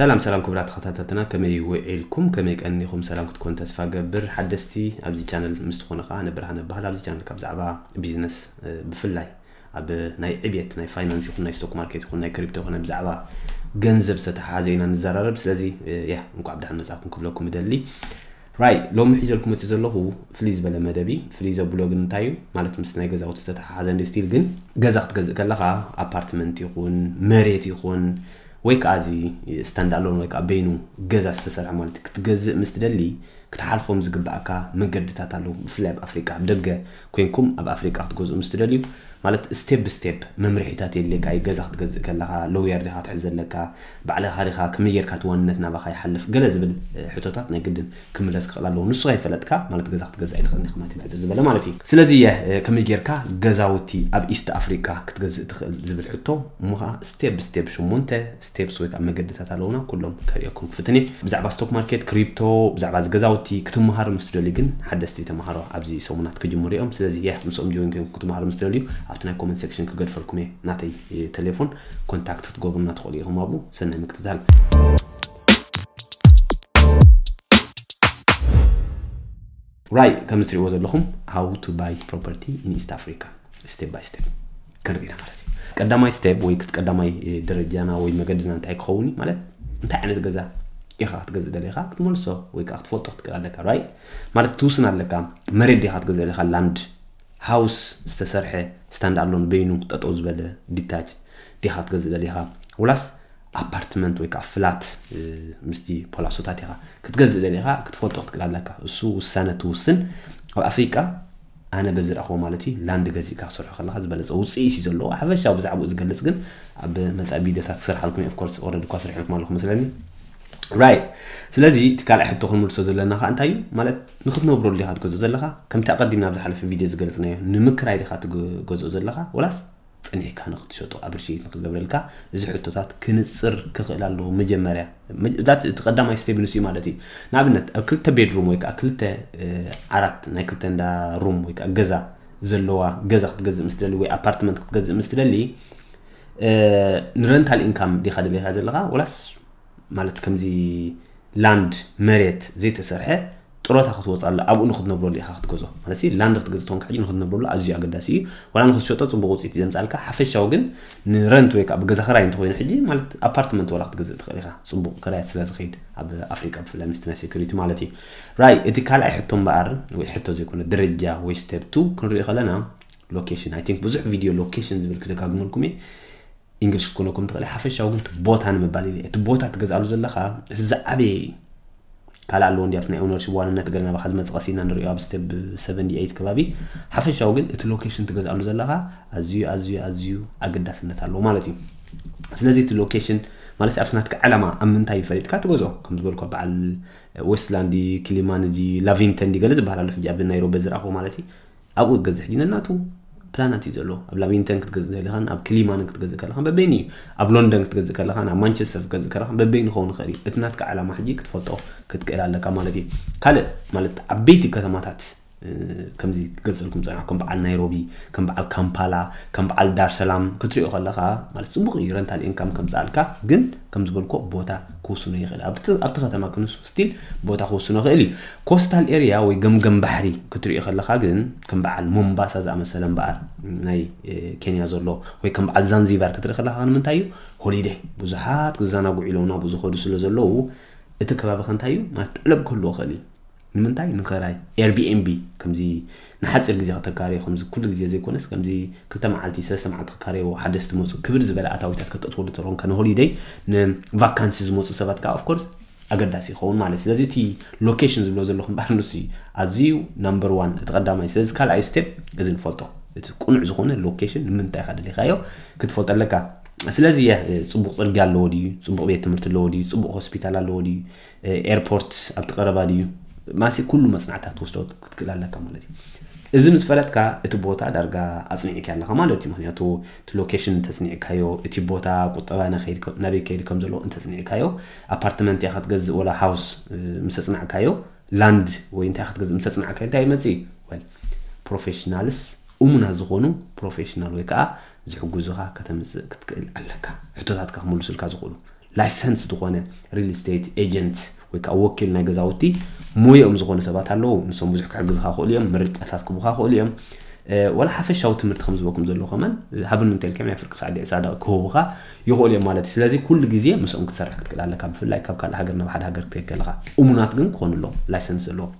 ሰላም ሰላም ክቡራት ተኸታተልትና፣ ከመይ ውዒልኩም? ከመይ ቀኒኹም? ሰላም ክትኮኑ ተስፋ ገብር። ሓደስቲ ኣብዚ ቻነል ምስ ትኾኑ ከኣ፣ ኣነ ብርሃነ እበሃል። ኣብዚ ቻነል ካብ ብዛዕባ ቢዝነስ፣ እ፣ ብፍላይ ኣብ ናይ ዕብየት ናይ ፋይናንስ ይኹን ናይ ስቶክ ማርኬት ይኹን ናይ ክሪፕቶ ይኹን ብዛዕባ ገንዘብ ዝተተሓሓዘ ኢና ንዘራረብ። ስለዚ፣ እ፣ ያ፣ እንኳዕ ብደሓን መጻእኩም ክብለኩም እደሊ። ራይ፣ ሎሚ ሒዘልኩም መጽእ ዘለኹ ፍልይ ዝበለ መደብ እዩ። ፍልይ ዘብሎ ግን እንታይ እዩ? ማለት ምስ ናይ ገዛውቲ ዝተተሓሓዘ እንዲ ስቲል ግን ገዛ ክትገዝእ ከለኻ ኣፓርትመንት ይኹን መሬት ይኹን ወይ ከዓ እዚ ስታንድ ኣሎን ወይ ከዓ በይኑ ገዛ ዝተሰርሐ ማለት እዩ። ክትገዝእ ምስ ትደሊ ክትሓልፎም ዝግባኣካ መገድታት ኣለዉ። ብፍላይ ኣብ ኣፍሪቃ፣ ኣብ ደገ ኮይንኩም ኣብ ኣፍሪቃ ክትገዝኡ ምስ ትደልዩ ማለት ስቴፕ ብስቴፕ መምርሒታት የድልየካ እዩ። ገዛ ክትገዝእ ከለኻ ሎየር ዲኻ ትሕዝ ዘለካ፣ ባዕልኻ ዲኻ ከመይ ጌርካ እቲ ዋንነት ናባኻ ይሓልፍ፣ ገለ ዝብል፣ እ፣ ሕቶታት ናይ ግድን ክምለስ ክኽእል ኣለዎ። ንሱ ከይፈለጥካ ማለት ገዛ ክትገዝእ ኣይትኽእልን ኢኻ ማለት እዩ፣ ብሕጽር ዝበለ ማለት እዩ። ስለዚ እየ፣ እ፣ ከመይ ጌርካ ገዛውቲ ኣብ ኢስት ኣፍሪቃ ክትገዝእ ትኽእል ዝብል ሕቶ፣ እሞ ኸዓ ስቴፕ ብስቴፕ ሸሞንተ ስቴፕስ ወይ ከዓ መገድታት ኣለውና፣ ኩሎም ከርእየኩም ክፍትን እየ። ብዛዕባ ስቶክ ማርኬት፣ ክሪፕቶ፣ ብዛዕባ እዚ ገዛውቲ ክትመሃሩ ምስ ትደልዩ ግን ሓደስቲ ተምሃሮ ኣብዚ ሰሙናት ክጅምሩ እዮም። ስለዚ እየ ምስኦም ጆይን ኮይንኩም ክትመሃሩ ምስ ትደልዩ ኣብቲ ናይ ኮመንት ሴክሽን ክገድፈልኩም እየ። ናተይ፣ እ፣ ቴሌፎን ኮንታክት ክትገብሩና ትኽእሉ ኢኹም። ኣብኡ ሰናይ ምክትታል። ራይ፣ ከም እትሪእዎ ዘለኹም how to buy property in East Africa step by step ክንርኢ ኢና ማለት እዩ። ቀዳማይ ስቴፕ ወይ ክት-፣ ቀዳማይ፣ እ፣ ደረጃና ወይ መገድና እንታይ ክኸውን እዩ ማለት እንታይ ዓይነት ገዛ ኢኻ ክትገዝእ ደሊኻ ክትመልሶ ወይ ከዓ ክትፈልጦ ክትክእል ኣለካ። ራይ፣ ማለት ትውስን ኣለካ። መሬት ዲኻ ክትገዝእ ደሊኻ፣ ላንድ፣ ሃውስ ዝተሰርሐ ስታንድ ኣሎን በይኑ ጠጠው ዝበለ ዲታች ዲኻ ክትገዝእ ደሊኻ፣ ወላስ ኣፓርትመንት ወይ ከዓ ፍላት፣ እ፣ ምስቲ ፖላሶታት ኢኻ ክትገዝእ ደሊኻ ክትፈልጦ ክትክእል ኣለካ። እሱ ውሳነ ትውስን። ኣብ ኣፍሪቃ ኣነ በዚ ረኣኽዎ ማለት እዩ፣ ላንድ ገዚእካ ክሰርሖ ከለኻ ዝበለጸ ውጽኢት እዩ ዘለዎ። ሓፈሻዊ ብዛዕባኡ ዝገልጽ ግን ኣብ መጻኢ ቪድዮታት ክሰርሓልኩም እየ። ኦፍኮርስ ኦልሬዲ እኳ ሰሪሐልኩም ኣለኹ መስለኒ። ራይት። ስለዚ እቲ ካልኣይ ሕቶ ክንምልሶ ዘለና ከኣ እንታይ እዩ? ማለት ንኽትነብረሉ ዲኻ ትገዝኦ ዘለኻ? ከምቲ ኣቐዲምና ኣብ ዝሓለፈ ቪድዮ ዝገለጽናዮ፣ ንምክራይ ዲኻ ትገዝኦ ዘለኻ? ወላስ ጸኒሕካ ንኽትሸጦ ኣብርሽት ንኽገብረልካ? እዚ ሕቶታት ክንጽር ክኽእል ኣለዎ። መጀመርያ፣ መ-፣ ዛት እቲ ቀዳማይ ስቴፕ ንሱ እዩ ማለት እዩ። ንኣብነት፣ ኣብ ክልተ ቤድሩም ወይ ከዓ ክልተ፣ እ፣ ዓራት፣ ናይ ክልተ እንዳ ሩም ወይ ከዓ ገዛ ዘለዋ ገዛ ክትገዝእ ምስ ትደሊ ወይ ኣፓርትመንት ክትገዝእ ምስ ትደሊ፣ እ፣ ንረንታል ኢንካም ዲኻ ደሊኻ ዘለኻ? ወላስ ማለት ከምዚ ላንድ መሬት ዘይተሰርሐ ጥሮታ ክትወፅኣሉ ኣብኡ ንክትነብረሉ ኢኻ ክትገዝኦ። ማለት ሲ ላንድ ክትገዝእ ተኾንካ ሕጂ ንክትነብረሉ ኣዝዩ ኣገዳሲ እዩ። ዋላ ንክትሸጦ ፅቡቅ ውፅኢት እዩ ዘምፃልካ። ሓፈሻዊ ግን ንረንት ወይ ከዓ ብገዛ ክራይ እንተኮይኑ ሕጂ ማለት ኣፓርትመንት ዋላ ክትገዝእ ትኽእል ኢኻ። ፅቡቅ ክራያት ስለ ዝኸይድ ኣብ ኣፍሪቃ ብፍላይ ምስቲ ናይ ሴኩሪቲ ማለት እዩ። ራይ፣ እቲ ካልኣይ ሕቶ እምበኣር ወይ ሕቶ ዘይኮነ ደረጃ ወይ ስቴፕ ቱ ክንሪኦ ከለና ሎኬሽን። I think ብዙሕ ቪድዮ ሎኬሽን ዝብል ክደጋግመልኩም እየ። ኢንግሊሽ ክትኮነኩም ትኽእል። ሓፈሻዊ ግን እቲ ቦታ ንምባል ኢለ። እቲ ቦታ ትገዝኣሉ ዘለኻ እቲ ዝዓበየ እዩ። ካልእ ኣለዎ እንዲ ኣብቲ ናይ ኦነርሺፕ ዋንነት ገለ ናባኻ ዝመጽእ ቀስ ኢልና ንሪኦ ኣብ ስቴፕ ሰቨን ዲ ኤይት ከባቢ። ሓፈሻዊ ግን እቲ ሎኬሽን ትገዝኣሉ ዘለኻ ኣዝዩ፣ ኣዝዩ፣ ኣዝዩ ኣገዳስነት ኣለዎ ማለት እዩ። ስለዚ እቲ ሎኬሽን ማለት ኣብቲ ናትካ ዕላማ ኣብ ምንታይ እዩ ፈሊጥካ ትገዝኦ። ከም ዝበልኩ ኣብ በዓል ዌስትላንድ፣ ኪሊማንጂ፣ ላቪንግተን ድዩ ገለ ዝበሃል ኣሎ ሕጂ ኣብ ናይሮቢ ዝረኣኽዎ ማለት እዩ። ኣብኡ ክትገዝእ ሕጂ ነናቱ ፕላናት እዩ ዘሎ። ኣብ ላቪንግተን ክትገዝእ ደሊኻን ኣብ ኪሊማን ክትገዝእ ከለኻን በበይኑ እዩ። ኣብ ሎንደን ክትገዝእ ከለኻን ኣብ ማንቸስተር ክትገዝእ ከለኻን በበይኑ ክኸውን ይኽእል እዩ። እቲ ናትካ ዕላማ ሕጂ ክትፈልጦ ክትክእል ኣለካ ማለት እዩ። ካልእ ማለት ዓበይቲ ከተማታት፣ እ፣ ከምዚ ክገልጸልኩም ዝጸናሕኩ ከም በዓል ናይሮቢ፣ ከም በዓል ካምፓላ፣ ከም በዓል ዳርሰላም ክትሪኦ ከለኻ ማለት ጽቡቕ እዩ ረንታል ኢንካም ከምጽኣልካ፣ ግን ከም ዝበልኩ ቦታ ክውስኖ ይኽእል። ኣብቲ፣ ኣብቲ ከተማ ክንሱ ስቲል ቦታ ክውስኖ ይኽእል እዩ። ኮስታል ኤሪያ ወይ ገምገም ባሕሪ ክትሪኦ ከለኻ ግን ከም በዓል ሞምባሳ ዝኣመሰለ እምበኣር ናይ፣ እ፣ ኬንያ ዘሎ ወይ ከም በዓል ዛንዚባር ክትርኢ ከለኻ ንምንታይ እዩ? ሆሊደይ። ብዙሓት ክዘናግዑ ኢሎም ናብኡ ዝኸዱ ስለ ዘለዉ እቲ ከባቢ ከ እንታይ እዩ? ማለት ጠለብ ክህልዎ ይኽእል እዩ። ንምንታይ? ንኸራይ ኤርቢኤንቢ ከምዚ ንሓፂር ግዜ ከተካርዮ፣ ከምዚ ኩሉ ግዜ ዘይኮነስ ከምዚ ክልተ መዓልቲ ሰለስተ መዓልቲ ክካረይዎ ሓደስቲ መፁ ክብር ዝበለ ኣታዊታት ከተእትወሉ ተለኹም ከነ ሆሊደይ ንቫካንሲ ዝመፁ ሰባት ከዓ ኦፍኮርስ ኣገዳሲ ይኸውን ማለት እዩ። ስለዚ እቲ ሎኬሽን ዝብሎ ዘለኹ እምበኣር ንሱ እዩ ኣዝዩ ናምበር ዋን እቲ ቀዳማይ። ስለዚ ካልኣይ ስቴፕ እዚ ንፈልጦ እቲ ቅኑዕ ዝኾነ ሎኬሽን ንምንታይ ኢኻ ደሊኻዮ ክትፈልጦ ኣለካ። ስለዚ እየ፣ ጽቡቕ ጽርግያ ኣለዎ ድዩ፣ ጽቡቕ ቤት ትምህርቲ ኣለዎ ድዩ፣ ጽቡቕ ሆስፒታል ኣለዎ ድዩ፣ ኤርፖርት ኣብቲ ቀረባ ድዩ፣ ማሲ ኩሉ መጽናዕታት ትወስዶ ክትክእል ኣለካ ማለት እዩ። እዚ ምስ ፈለጥካ እቲ ቦታ ዳርጋ ኣጽኒዕካ ኣለኻ ማለት እዩ። ምኽንያቱ እቲ ሎኬሽን እንተጽኒዕካዮ፣ እቲ ቦታ ቁጠባ ናበይ ከይድ ከ-፣ ናበይ ከይድ ከም ዘለዎ እንተጽኒዕካዮ፣ ኣፓርትመንት ኢኻ ክትገዝእ ወላ ሃውስ፣ እ፣ ምስ ኣጽናዕካዮ፣ ላንድ ወይ እንታይ ክትገዝእ ምስ ኣጽናዕካዮ እንታይ ይመጽእ? ወል ፕሮፌሽናልስ፣ እሙናት ዝኾኑ ፕሮፌሽናል ወይ ከዓ ዝሕግዙኻ ከተምጽእ ክትክእል ኣለካ። ሕቶታትካ ክምልሱልካ ዝኽእሉ። ላይሰንስ ዝኾነ ሪል ስቴት ኤጀንት ወይ ከዓ ወኪል ናይ ገዛውቲ ሞየኦም ዝኾኑ ሰባት ኣለዉ። ንሶም ብዙሕ ክሕግዝኻ ክእሉ እዮም፣ ምርጫታት ክቡኻ ክእሉ እዮም። ወላ ሓፈሻዊ ትምህርቲ ከም ዝበኩም ዘለዉ ከማን ሃብን እንተልከም ናይ ፍርቂ ሰዓት ዕስራ ደቂ ክህቡኻ ይኽእሉ እዮም ማለት እዩ። ስለዚ ኩሉ ግዜ ምስኦም ክትሰርሕ ክትክእል ኣለካ፣ ብፍላይ ካብ ካልእ ሃገር ናብ ሓደ ሃገር ክትከድ ከለኻ። እሙናት ግን ክኾኑ ኣለዎም፣ ላይሰንስ ዘለዎም።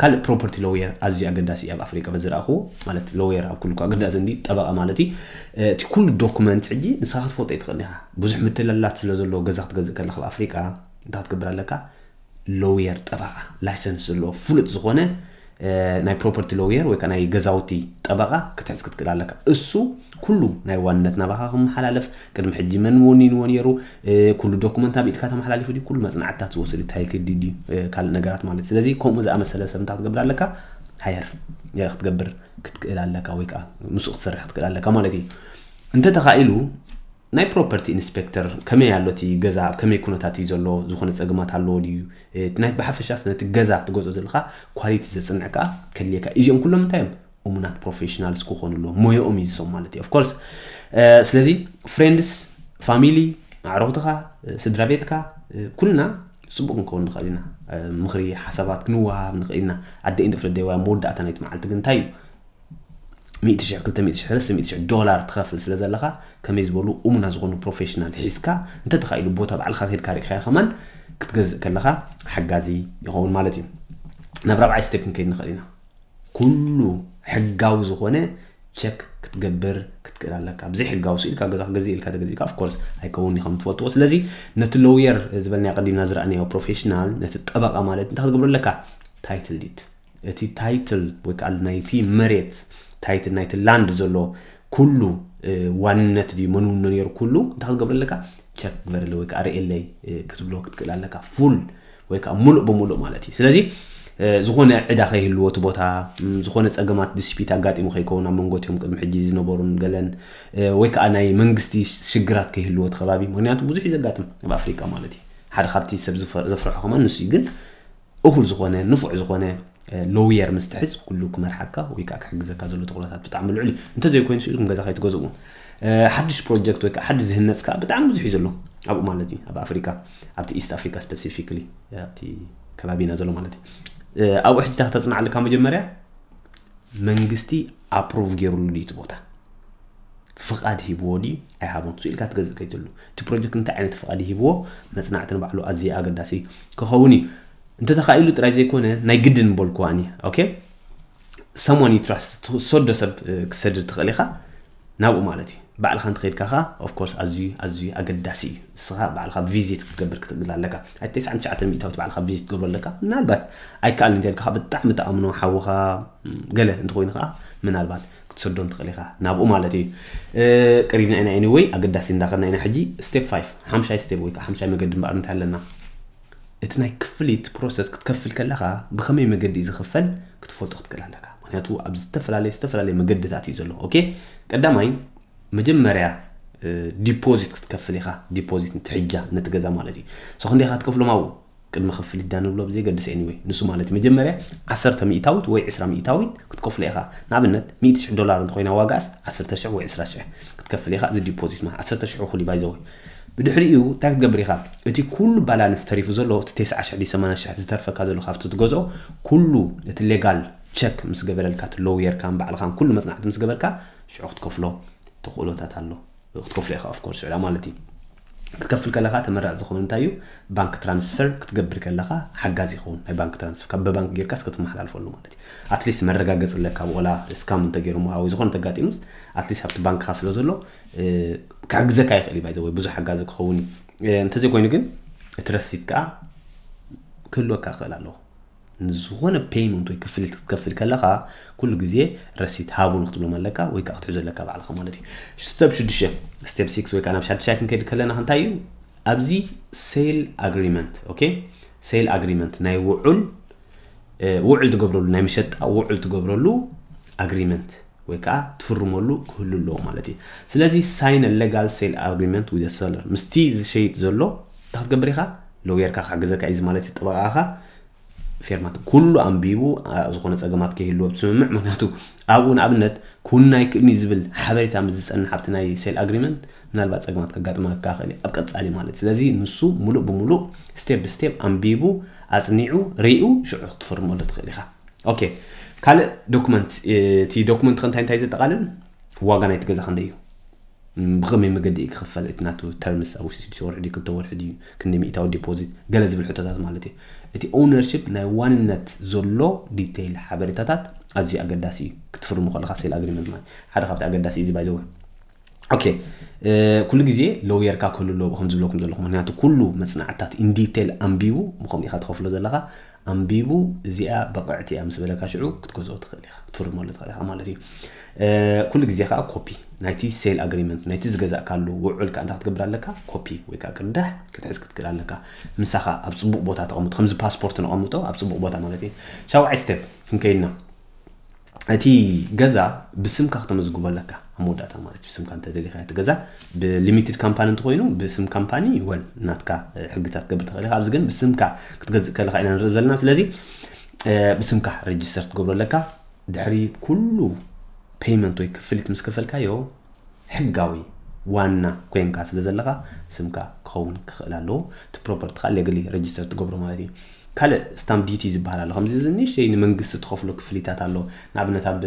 ካልእ ፕሮፐርቲ ሎየር ኣዝዩ ኣገዳሲ እዩ ኣብ ኣፍሪቃ በዝረኣኹ። ማለት ሎየር ኣብ ኩሉ ኣገዳሲ እንዲ ጠበቃ ማለት እዩ። እቲ ኩሉ ዶኩመንት ሕጂ ንስኻ ክትፈልጦ ይትኽእል ኢኻ። ብዙሕ ምትለላት ስለ ዘለዎ ገዛ ክትገዝእ ከለካ ኣብ ኣፍሪቃ እንታይ ክትገብር ኣለካ? ሎየር ጠበቃ ላይሰንስ ዘለዎ ፍሉጥ ዝኾነ ናይ ፕሮፐርቲ ሎየር ወይ ከዓ ናይ ገዛውቲ ጠበቃ ክትሕዝ ክትክእል ኣለካ። እሱ ኩሉ ናይ ዋንነት ናባኻ ክመሓላለፍ ቅድሚ ሕጂ መን ወኒንዎ ነይሩ፣ ኩሉ ዶኩመንት ኣብ ኢድካ ተመሓላሊፉ ድዩ፣ ኩሉ መፅናዕትታት ዝወስድ ታይትል ድዩ ካልእ ነገራት ማለት። ስለዚ ከምኡ ዝኣመሰለ ሰብ እንታይ ክትገብር ኣለካ? ሃየር ክትገብር ክትክእል ኣለካ ወይ ከዓ ምስኡ ክትሰርሕ ክትክእል ኣለካ ማለት እዩ። እንተተኻኢሉ ናይ ፕሮፐርቲ ኢንስፔክተር ከመይ ኣሎ እቲ ገዛ፣ ኣብ ከመይ ኩነታት እዩ ዘሎ፣ ዝኾነ ፀገማት ኣለዎ ድዩ፣ ናይ ብሓፈሻስ ነቲ ገዛ ትገዝኦ ዘለካ ኳሊቲ ዘፅንዕ ከዓ ከድልየካ። እዚኦም ኩሎም እንታይ እዮም? እሙናት ፕሮፌሽናልስ ክኾኑ ኣለዎም፣ ሞያኦም እዩ ዝሶም ማለት እዩ። ኦፍኮርስ ስለዚ ፍሬንድስ፣ ፋሚሊ፣ ኣዕሩኽትኻ፣ ስድራ ቤትካ ኩልና ፅቡቅ ክንከውን ንኽእል ኢና። ምኽሪ ሓሳባት ክንወሃብ ንኽእል ኢና። ኣደ ኢንድ ፍለደዋ መወዳእታ ናይቲ መዓልቲ ግን እንታይ እዩ? ሚእቲ ሽሕ፣ ክልተ ሚእቲ ሽሕ፣ ሰለስተ ሚእቲ ሽሕ ዶላር ትኸፍል ስለ ዘለኻ ከመይ ዝበሉ እሙና ዝኾኑ ፕሮፌሽናል ሒዝካ እንተተኻኢሉ ቦታ ባዕልኻ ከድካ ርኢኻዮ ከማን ክትገዝእ ከለኻ ሓጋዚ ይኸውን ማለት እዩ። ናብ ራብዓይ ስቴፕ ክንከይድ ንኽእል ኢና። ኩሉ ሕጋዊ ዝኾነ ቸክ ክትገብር ክትክእል ኣለካ። ብዘይ ሕጋዊ ስኢልካ ገዛ ክገዝእ ኢልካ ተገዚእካ ኦፍኮርስ ኣይከውን ከም ትፈልጥዎ። ስለዚ ነቲ ሎየር ዝበልናዮ ቀዲምና ዝረኣናዮ ፕሮፌሽናል ነቲ ጠበቃ ማለት እንታይ ክትገብሩ ኣለካ? ታይትል ዲድ፣ እቲ ታይትል ወይ ከዓ ናይቲ መሬት ታይትል ናይቲ ላንድ ዘሎ ኩሉ ዋንነት ድዩ መንውኖ ነይሩ ኩሉ እንታይ ክትገብሩ ኣለካ? ቸክ ግበረለ ወይ ከዓ ርእየለይ ክትብሎ ክትክእል ኣለካ። ፉል ወይ ከዓ ሙሉእ ብሙሉእ ማለት እዩ። ስለዚ ዝኾነ ዕዳ ከይህልዎ እቲ ቦታ፣ ዝኾነ ፀገማት ዲስፒት ኣጋጢሙ ከይከውን ኣብ መንጎ እቲኦም ቅድሚ ሕጂ ዝነበሩን ገለን ወይ ከዓ ናይ መንግስቲ ሽግራት ከይህልዎ እቲ ከባቢ። ምክንያቱ ብዙሕ እዩ ዘጋጥም ኣብ ኣፍሪቃ ማለት እዩ። ሓደ ካብቲ ሰብ ዘፍርሖ ከማን ንሱ እዩ። ግን እኹል ዝኾነ ንፉዕ ዝኾነ ሎየር ምስ ትሕዝ ኩሉ ክመርሓካ ወይ ከዓ ክሕግዘካ ዘሎ ተኽእሎታት ብጣዕሚ ልዑል እዩ። እንተዘይኮይኑ ስኢልኩም ገዛ ከይትገዝኡ። ሓድሽ ፕሮጀክት ወይ ከዓ ሓድሽ ዝህነፅ ከዓ ብጣዕሚ ብዙሕ እዩ ዘሎ ኣብኡ ማለት እዩ። ኣብ ኣፍሪካ ኣብቲ ኢስት ኣፍሪካ ስፐሲፊክሊ ኣብቲ ከባቢና ዘሎ ማለት እዩ። ኣብኡ ሕጂ ተፅናዕ ኣለካ። መጀመርያ መንግስቲ ኣፕሩቭ ገይሩሉ ድዩ እቲ ቦታ? ፍቓድ ሂብዎ ድዩ ኣይሃቦን? ስኢልካ ትገዝእ ከይትሉ እቲ ፕሮጀክት እንታይ ዓይነት ፍቓድ ሂብዎ መፅናዕቲ ንባዕሉ ኣዝየ ኣገዳሲ ክኸውን እዩ። እንተተኻኢሉ ጥራይ ዘይኮነ ናይ ግድን በልኩዋኒ ኦኬ ሰሞን ይትራስ ትሰዶ ሰብ ክትሰድር ትኽእል ኢኻ ናብኡ ማለት እዩ። ባዕልኻ እንተኸይድካ ኸዓ ኦፍኮርስ ኣዝዩ ኣዝዩ ኣገዳሲ እዩ። ንስኻ ባዕልኻ ቪዚት ክትገብር ክትግል ኣለካ። ኣይ ተስዓን ትሽዓተን ሚእታዊት ባዕልኻ ቪዚት ክትገብሮ ኣለካ። ምናልባት ኣይከኣልን እንተልካ ብጣዕሚ ተኣምኖ ሓውኻ ገለ እንተኮይኑ ከዓ ምናልባት ክትሰዶም ትኽእል ኢኻ ናብኡ ማለት እዩ። ቀሪብና ኢና ኤኒወይ ኣገዳሲ እንዳኸድና ኢና። ሕጂ ስቴፕ ፋይቭ ሓምሻይ ስቴፕ ወይ ከዓ ሓምሻይ መገዲ እምበኣር እንታይ ኣለና? እቲ ናይ ክፍሊት ፕሮሰስ ክትከፍል ከለኻ ብኸመይ መገዲ እዩ ዝኽፈል ክትፈልጦ ክትክእል ኣለካ። ምክንያቱ ኣብ ዝተፈላለየ ዝተፈላለየ መገድታት እዩ ዘሎ። ኦኬ ቀዳማይ መጀመርያ ዲፖዚት ክትከፍል ኢኻ። ዲፖዚት ንትሕጃ ነቲ ገዛ ማለት እዩ። ሶ ክንደይ ኢኻ ትከፍሎም ኣብኡ ቅድሚ ክፍሊት ዳ ንብሎ ብዘይገድስ ኤኒወይ ንሱ ማለት እዩ። መጀመርያ ዓሰርተ ሚእታዊት ወይ ዕስራ ሚእታዊት ክትከፍሎ ኢኻ። ንኣብነት ሚእቲ ሽሕ ዶላር እንተኮይና ዋጋስ ዓሰርተ ሽሕ ወይ ዕስራ ሽሕ ክትከፍል ኢኻ። እዚ ዲፖዚት ማለት ዓሰርተ ሽሕ እኹል እዩ ባይዘወይ። ብድሕሪኡ እንታይ ክትገብር ኢኻ? እቲ ኩሉ ባላንስ ተሪፉ ዘሎ እቲ ተስዓ ሽሕ ድዩ ሰማንያ ሽሕ ዝተርፈካ ዘሎ ካብቲ ትገዝኦ ኩሉ እቲ ሌጋል ቸክ ምስ ገበረልካ እቲ ሎውየርካን ባዕልኻን ኩሉ መፅናዕቲ ምስ ገበርካ ሽዑ ክትከፍሎ ተኽእሎታት ኣሎ። ክትከፍሎ ኢኻ ኦፍኮርስ ሽዑ ማለት እዩ። ክትከፍል ከለኻ ተመራፂ ዝኸውን እንታይ እዩ? ባንክ ትራንስፈር ክትገብር ከለኻ ሓጋዚ ይኸውን። ናይ ባንክ ትራንስፈር ካብ በባንክ ጌርካ እስከ ትመሓላልፈሉ ማለት እዩ። ኣትሊስት መረጋገፂ ኣለካ ብቆላ ስካም እንተገይሮም ወይ ዝኾነ እንተጋጢሙስ ኣትሊስት ኣብቲ ባንክኻ ስለ ዘሎ ክሕግዘካ ይኽእል እዩ። ባይዘ ወይ ብዙሕ ሓጋዚ ክኸውን እዩ። እንተዘይኮይኑ ግን እቲ ረሲት ከዓ ክህልወካ ክኽእል ኣለዎ። ንዝኾነ ፔይመንት ወይ ክፍሊት ክትከፍል ከለኻ ኩሉ ግዜ ረሲት ሃቡን ክትብሎም ኣለካ ወይ ከዓ ክትሕዞ ኣለካ ባዕልኻ ማለት እዩ። ስቴፕ ሽዱሽተ ስቴፕ ሲክስ ወይ ከዓ ናብ ሻድሻይ ክንከይድ ከለና እንታይ እዩ? ኣብዚ ሴል ኣግሪመንት ኦኬ ሴል ኣግሪመንት ናይ ውዑል ውዕል ትገብረሉ ናይ መሸጣ ውዕል ትገብረሉ ኣግሪመንት ወይ ከዓ ትፍርመሉ ክህሉ ኣለዎ ማለት እዩ። ስለዚ ሳይን ሌጋል ሴል ኣግሪመንት ዊዘ ሰለር ምስቲ ዝሸይጥ ዘሎ እንታይ ክትገብር ኢኻ? ሎየርካ ክሕግዘካ እዩ ማለት እዩ። ጠበቃኻ ፌርማት ኩሉ ኣንቢቡ ዝኾነ ፀገማት ከይህልዎ ብስምምዕ ምክንያቱ ኣብኡ ንኣብነት ክውና ኣይክእልን እዩ ዝብል ሓበሬታ ምስ ዝፀንሕ ኣብቲ ናይ ሴል ኣግሪመንት ምናልባት ጸገማት ከጋጥመካ ይኽእል እዩ ኣብ ቀጻሊ ማለት። ስለዚ ንሱ ሙሉእ ብሙሉእ step ብstep ኣንቢቡ ኣጽኒዑ ሪኡ ሽዑ ክትፍርመሉ ትኽእል ኢኻ። ኦኬ፣ ካልእ ዶክመንት፣ እቲ ዶክመንት ከ እንታይ እንታይ ዘጠቓልል? ዋጋ ናይቲ ገዛ ክንደይ እዩ? ብኸመይ መገዲ እዩ ክኽፈል? እቲ ናቱ ተርምስ ኣብ ውሽጢ ሽዱሽተ ወርሒ ድዩ ክልተ ወርሒ ድዩ ክንደይ ሚእታዊ ዲፖዚት ገለ ዝብል ሕቶታት ማለት እዩ። እቲ ኦውነርሽፕ ናይ ዋንነት ዘሎ ዲቴይል ሓበሬታታት ኣዝዩ ኣገዳሲ እዩ። ክትፍርሙ ከለኻ ሴል ኣግሪመንት ማለት ሓደ ካብቲ ኣገዳሲ እዚ ባይዘወ። ኦኬ፣ ኩሉ ግዜ ሎየርካ ክህሉ ኣለዎ ከም ዝብለኩም ዘለኹ፣ ምክንያቱ ኩሉ መፅናዕትታት ኢንዲቴል ኣንቢቡ ብከምኡ ኢኻ ትኸፍሎ ዘለኻ። ኣንቢቡ እዚኣ በቕዕቲ እያ ምስ በለካ ሽዑ ክትገዝኦ ትኽእል ኢኻ፣ ክትፍርመሉ ትኽእል ኢኻ ማለት እዩ። ኩሉ ግዜ ከዓ ኮፒ ናይቲ ሴል ኣግሪመንት ናይቲ ዝገዛእካሉ ውዑል ከዓ እንታይ ክትገብር ኣለካ? ኮፒ ወይ ከዓ ቅዳሕ ክትሕዝ ክትክእል ኣለካ። ምሳኻ ኣብ ፅቡቅ ቦታ ተቐምጦ፣ ከምዚ ፓስፖርት ነቐምጦ ኣብ ፅቡቅ ቦታ ማለት እዩ። ሻውዓይ ስቴፕ ክንከይድና እቲ ገዛ ብስምካ ክተመዝግቦ ኣለካ ኣብ መወዳእታ ማለት እዩ። ብስምካ እንተደሊኻ እቲ ገዛ ብሊሚትድ ካምፓኒ እንተኮይኑ ብስም ካምፓኒ ወል ናትካ ሕግታት ትገብር ትኽእል ኢኻ። ኣብዚ ግን ብስምካ ክትገዝእ ከለካ ኢና ንርኢ ዘለና። ስለዚ ብስምካ ሬጅስተር ትገብሮ ኣለካ። ድሕሪ ኩሉ ፔይመንት ወይ ክፍሊት ምስ ከፈልካዮ ሕጋዊ ዋና ኮይንካ ስለ ዘለኻ ስምካ ክኸውን ክኽእል ኣለዎ። እቲ ፕሮፐርቲ ከዓ ሌግሊ ሬጅስተር ትገብሮ ማለት እዩ። ካልእ ስታምፕ ዲቲ ዝበሃል ኣሎ። ከምዚ እዚ ንእሽተይ ንመንግስቲ ትኸፍሎ ክፍሊታት ኣሎ። ንኣብነት ኣብ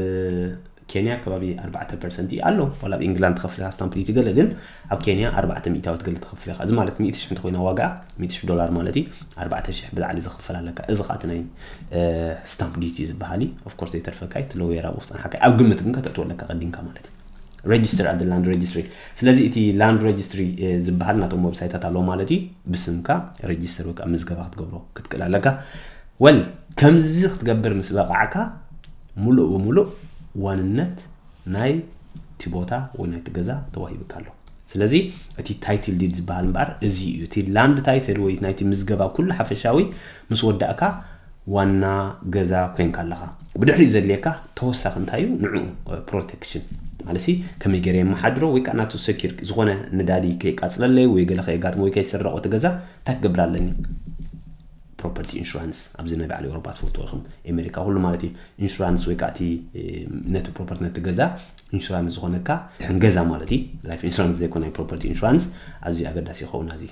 ኬንያ ከባቢ ኣርባዕተ ፐርሰንት ኣሎ። ዋላ ኣብ ኢንግላንድ ትኸፍል ኢኻ ስታምፕ ዲቲ ገለ፣ ግን ኣብ ኬንያ ኣርባዕተ ሚእታዊት ገለ ትኸፍል ኢኻ። እዚ ማለት ሚእቲ ሽሕ እንተኮይና ዋጋ ሚእቲ ሽሕ ዶላር ማለት እዩ። ኣርባዕተ ሽሕ ብላዕሊ ዝኽፈል ኣለካ። እዚ ከዓ እቲ ናይ ስታምፕ ዲቲ ዝበሃል እዩ። ኦፍኮርስ ዘይተርፈካ እዩ። እቲ ሎየር ኣብኡ ክፀንሓካ እዩ። ኣብ ግምት ግን ከተእትወለካ ቀዲምካ ማለት እዩ። ሬጅስተር ኣት ላንድ ሬጅስትሪ። ስለዚ እቲ ላንድ ሬጅስትሪ ዝበሃል ናቶም ዌብሳይታት ኣለዎ ማለት እዩ። ብስምካ ሬጅስተር ወይ ከዓ ምዝገባ ክትገብሮ ክትክእል ኣለካ። ወል ከምዚ ክትገብር ምስ በቃዕካ ሙሉእ ብሙሉእ ዋንነት ናይ እቲ ቦታ ወይ ናይቲ ገዛ ተዋሂብካ ኣሎ። ስለዚ እቲ ታይትል ዲድ ዝበሃል እምበኣር እዚ እዩ። እቲ ላንድ ታይትል ወይ ናይቲ ምዝገባ ኩሉ ሓፈሻዊ ምስ ወዳእካ ዋና ገዛ ኮይንካ ኣለኻ። ብድሕሪኡ ዘድልየካ ተወሳኺ እንታይ እዩ? ንዕኡ ፕሮቴክሽን ማለት ሲ ከመይ ገይረ የመሓድሮ ወይ ከዓ ናቱ ሰኪር ዝኾነ ነዳዲ ከይቃፅለለይ ወይ ገለ ከየጋጥሞ ወይ ከይስረቆ እቲ ገዛ እንታይ ክገብር ኣለኒ? ፕሮፐርቲ ኢንሹራንስ ኣብዚ ናይ ባዕሊ ኤውሮፓ ትፈልጥዎ ኢኹም፣ ኣሜሪካ ኩሉ ማለት እዩ። ኢንሹራንስ ወይ ከዓ እቲ ነቲ ፕሮፐርቲ ነቲ ገዛ ኢንሹራንስ ዝኾነካ ድሕን ገዛ ማለት እዩ። ላይፍ ኢንሹራንስ ዘይኮነ ናይ ፕሮፐርቲ ኢንሹራንስ ኣዝዩ ኣገዳሲ ይኸውን። ኣዚ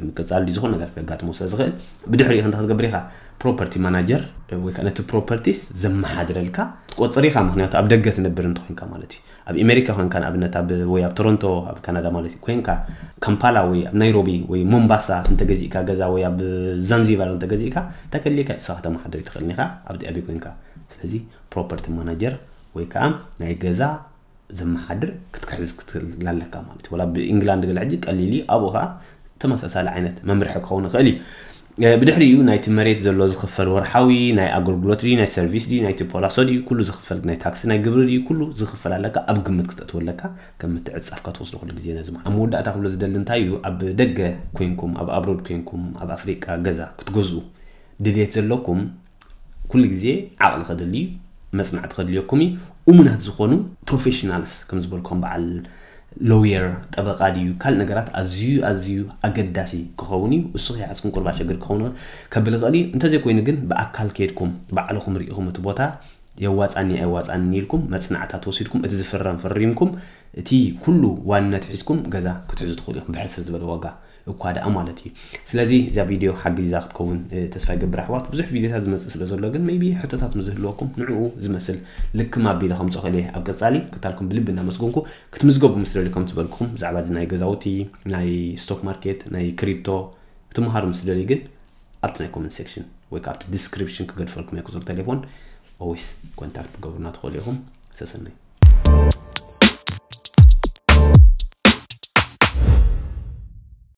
ምቅፃል ድዩ ዝኾነ ነገር ከጋጥሞ ስለ ዝኽእል ብድሕሪኡ እንታይ ክትገብር ኢኻ? ፕሮፐርቲ ማናጀር ወይ ከዓ ነቲ ፕሮፐርቲስ ዘመሓድረልካ ትቆፅር ኢኻ። ምክንያቱ ኣብ ደገ ትነብር እንተኮይንካ ማለት እዩ። ኣብ ኣሜሪካ ኮንካ ንኣብነት ኣብ ወይ ኣብ ቶሮንቶ ኣብ ካናዳ ማለት እዩ ኮንካ ካምፓላ ወይ ኣብ ናይሮቢ ወይ ሞምባሳ እንተገዚእካ ገዛ ወይ ኣብ ዛንዚባር እንተገዚእካ እንታይ ከድልየካ ንስኻ ከተመሓድር ኣይትኽእልን ኢኻ ኣብቲ ኣበይ ኮንካ። ስለዚ ፕሮፐርቲ ማናጀር ወይ ከዓ ናይ ገዛ ዘመሓድር ክትክሕዝ ክትክእል ኣለካ ማለት እዩ። ወላ ብኢንግላንድ ገለ ሕጂ ቀሊል እዩ። ኣብኡ ከዓ ተመሳሳሊ ዓይነት መምርሒ ክኸውን ይኽእል እዩ። ብድሕሪኡ ናይቲ መሬት ዘሎ ዝኽፈል ወርሓዊ ናይ ኣገልግሎት ድዩ ናይ ሰርቪስ ድዩ ናይቲ ፖላሶ ድዩ ኩሉ ዝኽፈል ናይ ታክሲ ናይ ግብሪ ድዩ ኩሉ ዝኽፈል ኣለካ ኣብ ግምት ክተእትወለካ ከም ምትዕጻፍካ ትወስዶ ኩሉ ግዜ ነዚ ኣብ መወዳእታ ክብሎ ዝደሊ እንታይ እዩ ኣብ ደገ ኮይንኩም ኣብ ኣብሮድ ኮይንኩም ኣብ ኣፍሪቃ ገዛ ክትገዝኡ ድልየት ዘለኩም ኩሉ ግዜ ዓቕሊ ከድሊ እዩ መጽናዕቲ ከድልየኩም እዩ እሙናት ዝኾኑ ፕሮፌሽናልስ ከም ዝበልኩም በዓል ሎየር ጠበቃ ድዩ ካልእ ነገራት ኣዝዩ ኣዝዩ ኣገዳሲ ክኸውን እዩ። እሱ ከይሓዝኩም ቁርባ ሸግር ክኸውን ከብል ይኽእል እዩ። እንተዘይኮይኑ ግን ብኣካል ከይድኩም ባዕልኹም ርኢኹም እቲ ቦታ የዋፃኒ ኣይዋፃኒ ኢልኩም መፅናዕታት ወሲድኩም እቲ ዝፍረም ፈሪምኩም እቲ ኩሉ ዋንነት ሒዝኩም ገዛ ክትሕዙ ትኽእሉ ኢኹም ብሕስር ዝበለ ዋጋ እኳ ደኣ ማለት እዩ። ስለዚ እዛ ቪድዮ ሓጊዛ ክትከውን ተስፋ ይገብር ኣሕዋት። ብዙሕ ቪድዮታት ዝመፅእ ስለ ዘሎ ግን ሜይቢ ሕቶታት ምዝህልወኩም ንዕኡ ዝመስል ልክም ኣቢለ ከምፅኦ ክእል እየ ኣብ ቀፃሊ። ክታልኩም ብልቢ እናመስገንኩ ክትምዝገቡ ምስ ደልዩ ከም ዝበልኩም ብዛዕባ እዚ ናይ ገዛውቲ ናይ ስቶክ ማርኬት ናይ ክሪፕቶ ክትመሃሩ ምስ ደልዩ ግን ኣብቲ ናይ ኮመንት ሴክሽን ወይ ከዓ ኣብቲ ዲስክሪፕሽን ክገድፈልኩም እየ ቁፅሪ ቴሌፎን ኦዊስ ኮንታክት ትገብሩና ትኽእሉ ኢኹም። ሰሰናይ።